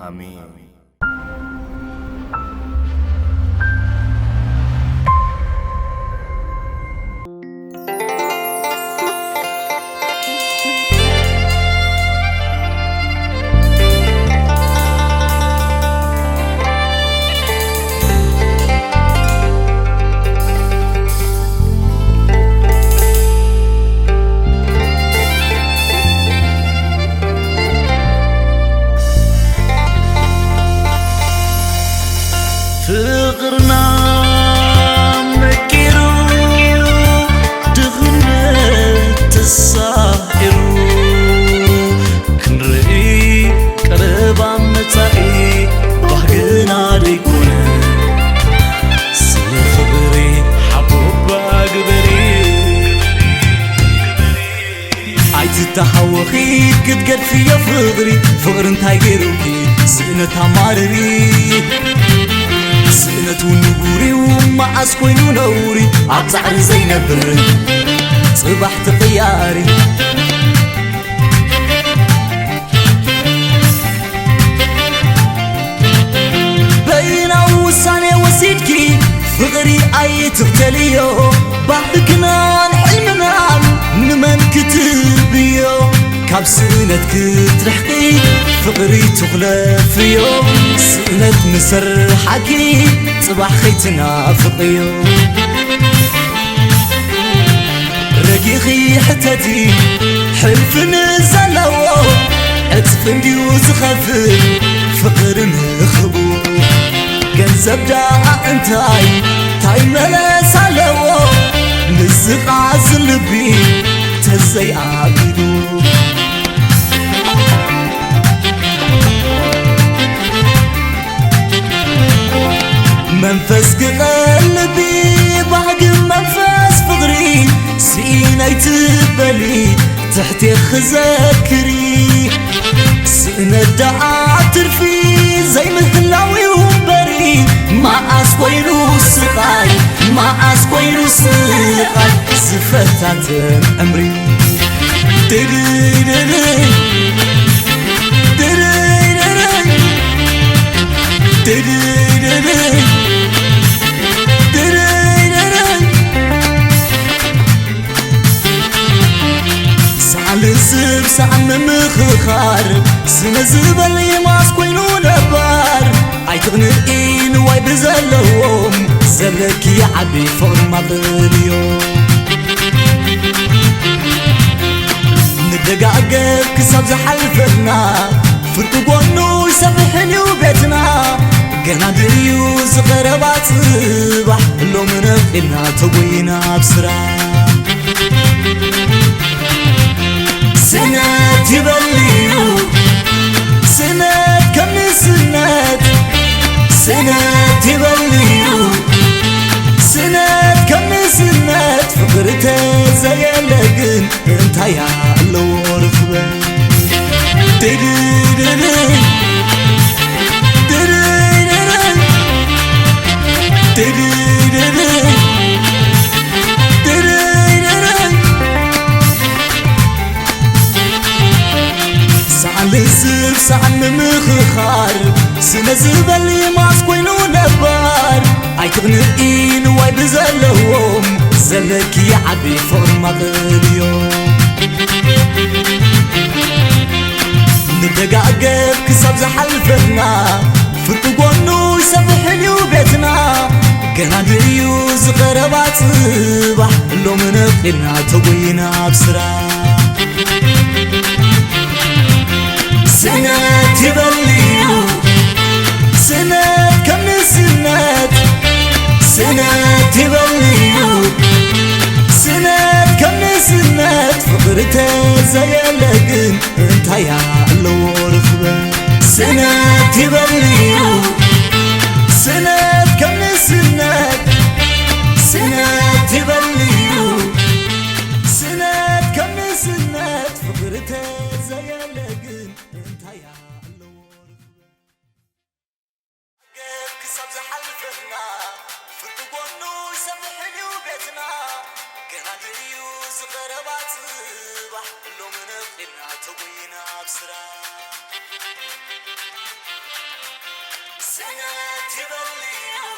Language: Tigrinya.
ኣሜን። ፍቕርና መቂሩ ድኽነት ተሳዒሩ ክንርኢ ቀረባ መጻኢ ባህግና ደይኮነ ስለ ፍቕሪ ሓቦባ ግበሪ። ኣይትተሃወኺ ክትገድፍዮ ፍቕሪ፣ ፍቕሪ እንታይ ገይሩኪ ስእነት ኣማርሪ። ስእነት እውን ንቡር እዩ መዓስ ኮይኑ ነውሪ፣ ኣብ ጻዕሪ ዘይነብር ጽባሕ ተቐያሪ። በይናዊ ውሳኔ ወሲድኪ ፍቕሪ ኣይትኽተልዮ፣ ባህግናን ሕልምናን ንመን ክትብዮ? ካብ ስእነት ክትርሕቂ ፍቕሪ ትኹለፍዮ፣ ስእነት ንሰርሓኪ ጽባሕ ከይትናፍቕዮ። ረጊኺ ሕተቲ ሕልፊ ንዘለዎ ዕጽፊ እንድዩ ዝኸፍል ፍቕሪ ንኽቡ። ገንዘብ ደኣ እንታይ ታይ መለሳ ኣለዎ ንዝቓዝን ልቢ ተዘይኣቢሉ። መንፈስ ክቐልቢ ባህጊ መንፈስ ፍቕሪ ስኢነይ ትበሊ ትሕቴ ክዘክሪ። ስእነት ደኣ ትርፊ ዘይምህላው እዩ እምበሪ፣ መዓስ ኮይኑ ስቓይ፣ መዓስ ኮይኑ ስቓይ ዝፈታተን ዕምሪ። ድርይ ድርይ፣ ድርይ ድርይ፣ ድርይ ድርይ፣ ድርይ ድርይ። ሳዕ ልዝብ ሳዕ ምምኽኻር፣ ስነ ዝበል ይማስ ኮይኑ ነባር። ኣይትቕንኢ ንዋይ ብዘለዎም፣ ዘለኪ ይዓቢ ፍቕሪ ማቕልዮ። ንደጋገፍ ክሳብ ዝሓልፈና፣ ፍርቂ ጎኑ ይሰፍሕን እዩ ቤትና። ገና ድዩ ዝቐረባ ጽባሕ፣ ሎሚ ነቒልና ተጎይና ኣብ ስራሕ። ስነት ይበልዩ፣ ስነት ከም ንስነት፣ ስነት ይበልዩ፣ ስነት ከም ንስነት። ፍቕሪ ተዘየለ ግን እንታይ ኣለዎ ርኽበ? ድድድድድ፣ ድድድድድ፣ ድድድድድ፣ ድድድድድ። ሳዕ ልዝብ ሳዕ ምምኽኻር፣ ስነ ዝበል ማስ ኮይኑ ነባር። ኣይትቕንኢ ንዋይ ብዘለዎም፣ ዘለኪ ይዓቢ ፍቕሪ ማቕልዮ። ንደጋገፍ ክሳብ ዝሓልፈና፣ ፍርቂ ጎኑ ይሰፍሕን እዩ ቤትና። ገና ድዩ ዝቐረባ ጽባሕ፣ ሎሚ ነቒልና ተጎይና ኣብ ስራሕ። ስነት ይበልዩ፣ ስነት ከም ንስነት፣ ስነት ይበልዩ፣ ስነት ከም ንስነት። ፍቕሪ ተዘየለ ግን እንታይ ኣለዎ ርኽበ? ስነት ይበልዩ፣ ስነት ከም ንስነት፣ ስነት ይበልዩ፣ ስነት ከም ንስነት። ፍቕሪ ተዘየለ ግን እንታይ ኣለዎ ርኽበ? ገብ ክሳብ ዝሓልፈና፣ ፍርቂ ጎኑ ይሰፍሕን እዩ ቤትና። ገና ድዩ ዝቐረባ ጽባሕ፣ ሎሚ ነቒልና ተጎይና ኣብ ስራሕ። ዘና ትበሊ ኣብ